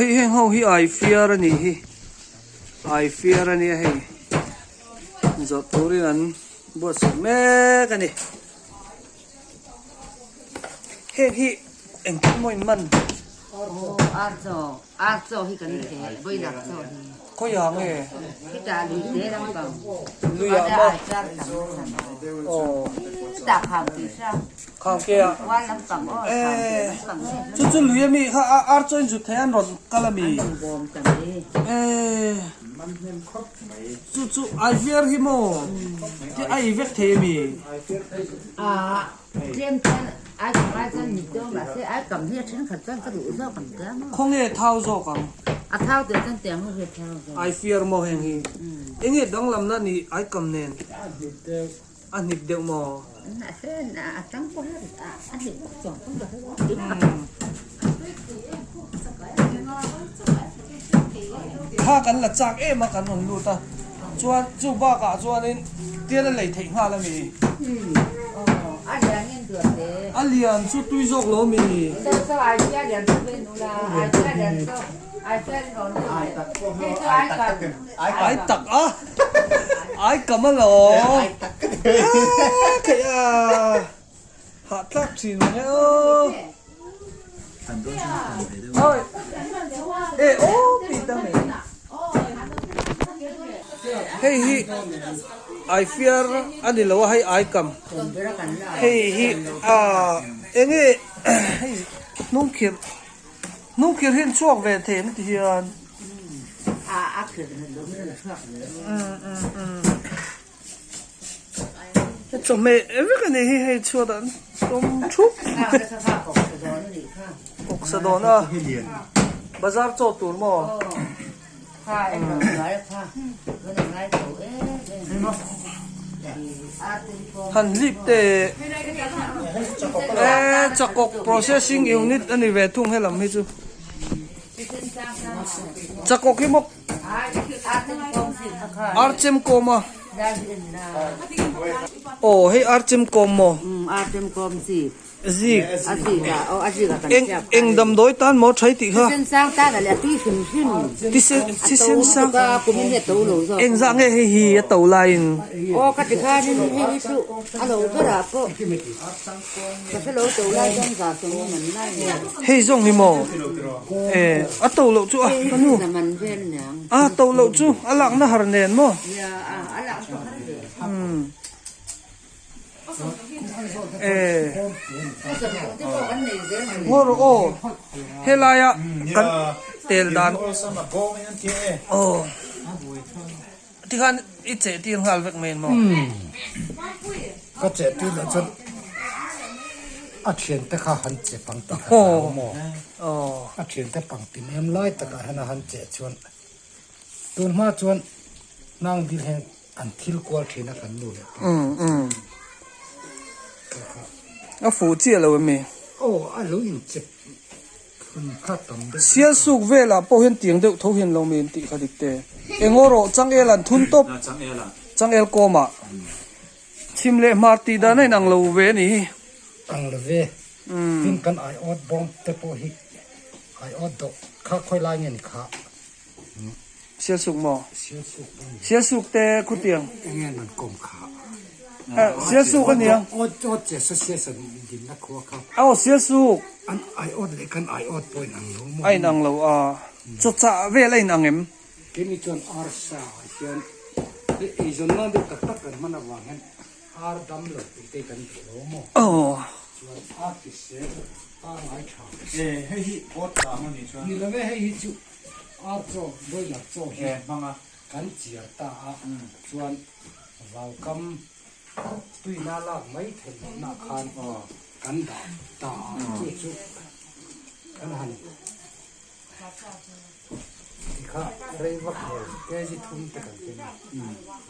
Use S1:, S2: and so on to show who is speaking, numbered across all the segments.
S1: hei heng ho hi ai fiar a nih hi ai fiar a nia hei zawrh turin an buatsaih mek a ni heng hi engtin maw in man.
S2: Aw ar chaw ar chaw hi kan theh vawilah chaw hi.
S1: Khawiah nge?
S2: Khitah lui te lampang.
S1: Luiah maw? Aw.
S2: Khitah kham tih hria.
S1: Kham ke ah.
S2: Kual lampang aw kham ke lampang nge.
S1: Chu chu lui ami kha ar chaw in zut thei an rawn kal ami.
S2: An rawn bawm tam e.
S1: Eh. Chu chu ai viar hi maw? Ti ai vek thei ami?
S2: Ah. Tlem chuan ai kam ai chuan mit deuh mahse ai kam hi a thenkhat chuan ka duh zawk ang tia maw.
S1: Khawnge thau zawk ang?
S2: A thau teh chuan tiang ho hi a thau zawk.
S1: Ai fiar maw heng hi? Enge danglamna ni ai kam nen?
S3: A hnip deuh.
S1: A hnip deuh maw?
S2: Mahse a tang pawh hi a hnip bawk chuang pawn ka hre lo.
S1: Kha kan la chak em a kan rawn lut a chuan chu bakah chuanin tial a lei theih nghal a mi. A lian chu tui zawk lo mi. Ai tak a ai kam alawm theih a. Hah tlak thin ang e aw. Oi. E aw ti ta mai. Hei hi ai fiar a ni lo a hei ai kam. Hei hi a enge hei hnung khirh hnung khirh hi an chhuak ve thei em ti hian. Chawhmeh vek a nih hi hei chhuat ah tawm thup kawksa dawn a bazar chaw tur maw han hlip te eh chakawk processing unit a ni ve thung helam hi chu chakawk hi maw. Archem kawm a. Aw hei archem kawm maw?
S2: Archem kawm zik.
S1: Zik.
S2: A zik a aw a zik a kan siam.
S1: Eng damdawi tan maw thai tih kha?
S2: Thisen sang tan a leh a tui hrim hrim.
S1: Thisen thisen sang.
S2: A to lutuk a kum in hi a to lo zawk.
S1: Engzah nge hei hi a to laiin?
S2: Aw ka ti khanin hei hi chu a lo berah pawh. Ka hre lo to lai chuan za sawm a man lai ni.
S1: Hei zawng hi maw? E a to loh chu a ka nu. A to loh chu a lakna har nen maw? E ngaw rawh aw helaia kan tel dan aw. Tikhan i cheh tir nghal vek mai maw?
S3: Ka cheh tir loh chuan a thiante kha han che pang ti kha hlau maw? A thiante pang ti nem lai takah hian a han cheh chuan tun hma chuan hnang dil hian an thil kual thin a kan nu leh pa.
S1: A fuh chiah lo em mi?
S3: Aw a lo inchep.
S1: Sial suk velah pawh hian tiang deuh tho hian lo min tih kha dik te. Engaw rawh changel an thun tawp. Changel kawmah chhim leh hmar tih dan a inang lo ve a ni hi.
S3: Ang lo ve. Tin kan aiawt bawm te pawh hi aiawt dawh kha khawi lai nge ni kha.
S1: Sial suk maw?
S3: Sial suk a ni.
S1: Sial suk te khutiang.
S3: Enge nan kawm kha?
S1: Sial suk a nia.
S3: Awt awt che sa sial sa dinna khua kha.
S1: Aw sial suk.
S3: An ai awt leh kan ai awt pawh in ang lo maw?
S1: A in ang lo a. Chaw chah vel a in ang em?
S3: Keini chuan arsa ah hian hei eizawn nan deuh tak tak kan hman avang hian ar dam lo tih te kan duh lo maw?
S1: Aw.
S3: Chuan ar tisel pangngai tha.
S4: E hei hi awt tlang a nih chuan.
S3: Ni lo e hei hi chu. Ar chaw, boiler chaw hi kan chiar ta a, chuan vaukam tuina lak mai theih lohna khan kan dah ta a, chu chu kan han ti kha rei vak lo kg thum te kan ken a,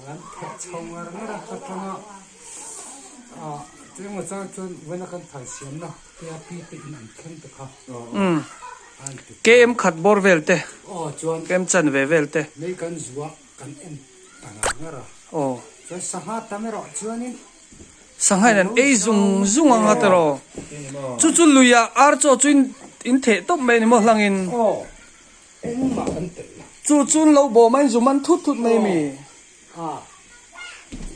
S3: kan theh chho ngar ngar a, ka tanga chengmaw chang chuan vawiina kan thal siamna te a pi te in an thleng te kha.
S1: KM khat bawr vel te.
S3: Aw chuan.
S1: KM chan ve vel te.
S3: Mei kan zua kan en ta ngar ngar a.
S1: Aw.
S3: Chuan sangha tam erawh chuanin.
S1: Sangha in an ei zung zung ang a tiraw. Chu chu luiah ar chaw chu in theh tawp mai a ni maw hlangin.
S3: Aw. Engmah kan telh lo.
S1: Chu chun lo bawm a in zum an thut thut mai mi.
S3: A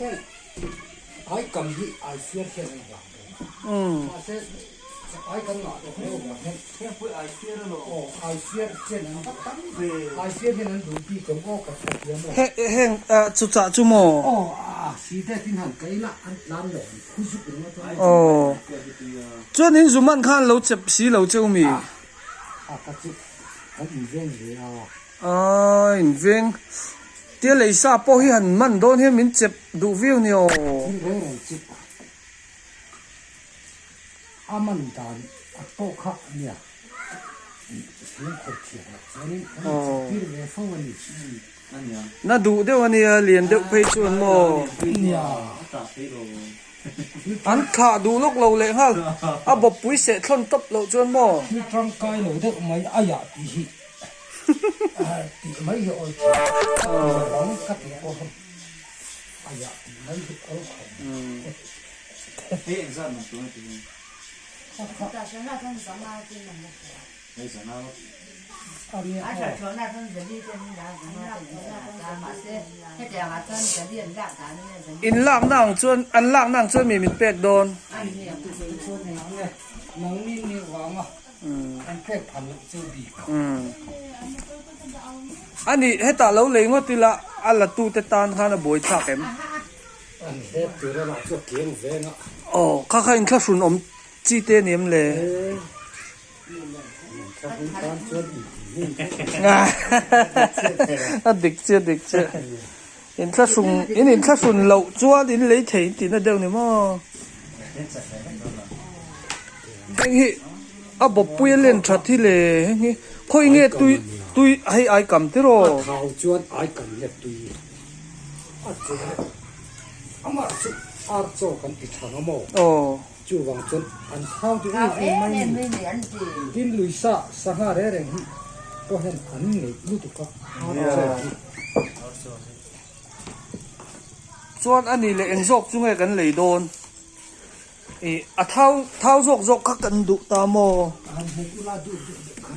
S3: heng ai kam hi ai fiar hian an vang dawn a. Mahse ai kan ngah tawh hle vang hian.
S4: Heng pawh ai fiar a lo.
S3: Aw ai fiar chen an ve. Ai fiar hian an duh bik ang aw ka hre thiam aw.
S1: Heng chu chah chu maw?
S3: Aw a si te tin han kai la an tlan lo an phu zuk ringawt a.
S1: Aw chuan in zum an khan lo chep si lo cheu mi?
S3: A ka chu kan inveng ve a.
S1: A inveng tia lei sa pawh hi han man dawn hian min chep duh viau ni aw.
S3: Thil reng reng chu a man dan a tawh kha a nia. Fimkhur thiam loh chuanin kan inchep tir ve fo a ni.
S1: Na duh deuh a nia lian deuh phei chuan maw.
S3: Nia.
S1: An thlah duh lawk lo leh nghal a bawppui seh thlawn tawp loh chuan maw.
S3: Thil tangkai lo deuh mai a yah tih hi tih mai hi awl thin a bang ka tih pawh hi a yah tih mai hi awl khawp mai.
S4: Hei engzat man tur a ti hi? Hei zanga.
S1: In lak na ang chuan an lak na ang chuan mi min pek dawn. Ani hetah lo lei ngawt ila a la tu te tan khan a buai thlak em? Aw kha kha inthlahrun awm chi te a ni em le? A dik chiah dik chiah inthlahrun in inthlahrun loh chuan in lei thei tihna deuh ni maw heng hi a bawppui a len that hi le heng hi khawi nge tui tui hei ai kam tiraw
S3: a thau chuan ai kam leh tui a che amah chu ar chaw kan ti thang a maw
S1: aw.
S3: Chuvang chuan an thau duh em em mai a ni. Tin Luisa sangha reng reng hi pawh hian an ngeih lutuk a, ar chaw hi.
S1: Chuan a ni leh eng zawk chu nge kan lei dawn? Ih a thau thau zawk zawk kha kan duh ta maw?
S3: Han hmu ula duh duh deuh kha.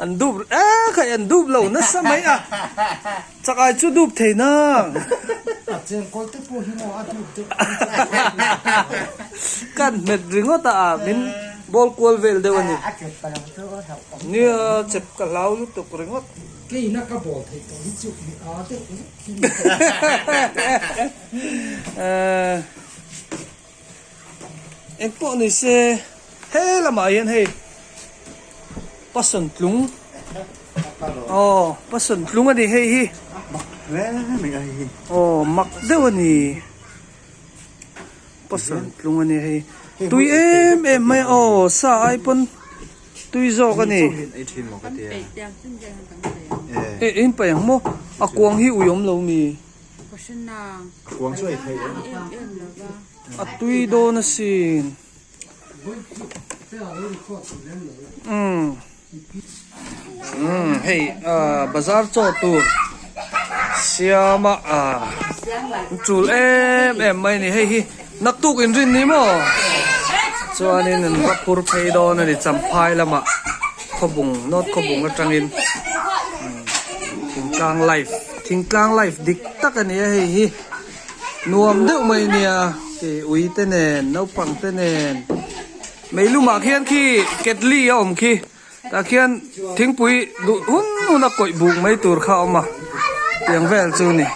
S1: An dup e khai an dup lo nasa mai a chak ai chu dup thei nang.
S3: A chengkawl te pawh hi maw a dup deuh
S1: Kan hmet ringawt a min ball kual vel deuh a ni. Nia chep ka hlau lutuk ringawt.
S3: Keina ka ball theih tawh hi chu mi a deuh vek hi.
S1: Eng pawh ni se he lamah hian hei passion tlung aw passion tlung a ni hei hi aw mak deuh a ni passion tlung a ni hei tui em em mai a aw sa ai pawn tui zawk a ni eh in paih ang maw a kuang hi ui awm lo mi. A tui dawn asin. Umm umm hei ah bazar chaw tur siama ah tul em em mai a ni hei hi naktuk inrin ni maw chuanin an va phur phei dawn a ni champhai lamah khawbung north khawbung atangin thingtlang life. Thingtlang life dik tak a ni a hei hi nuam deuh mai a nia ti ui te nen naupang te nen meilumah khian khi ketli a awm khi tah khian thingpui duh hun hun a kawih buk mai tur kha a awm a tiang vel chu a ni.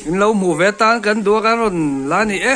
S1: In lo hmuh ve tan kan duh a kan rawn la ni e.